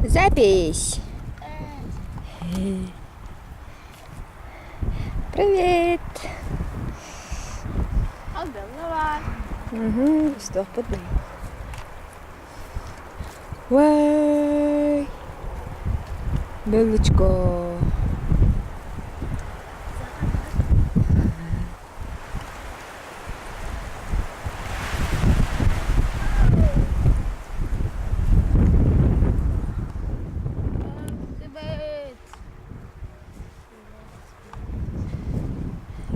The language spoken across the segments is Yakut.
Запись. Привет. Албелла Угу, стоп, Вай. Беллочка.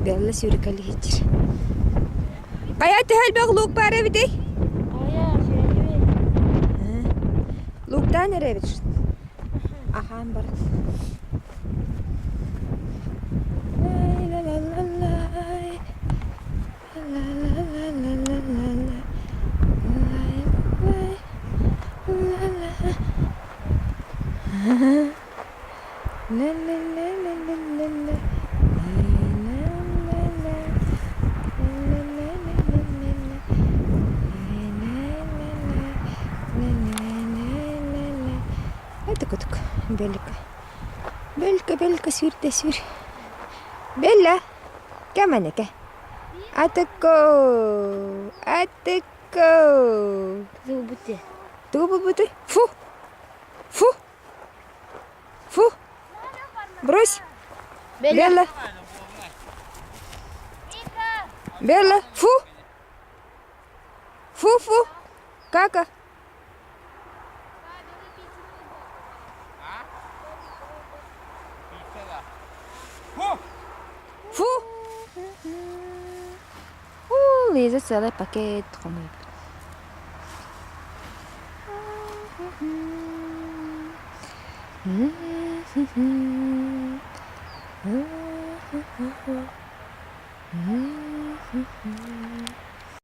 Белла сүүрүкэлиһиччир. Хайа төһө элбэх луук баар эбитий? Лууктаан эрэбит. Ахаан баран. Тук-тук, Белка. Белка, Белка, сүүрдэ сүүр. Белла, кэмэнэкэ. Атыкко, атыкко. Тугу Тугу Фу, фу, фу. Брось. Белла. Белла, фу. Фу, фу. Кака. Фу. Уу, Лиза целый пакет хомуйбут.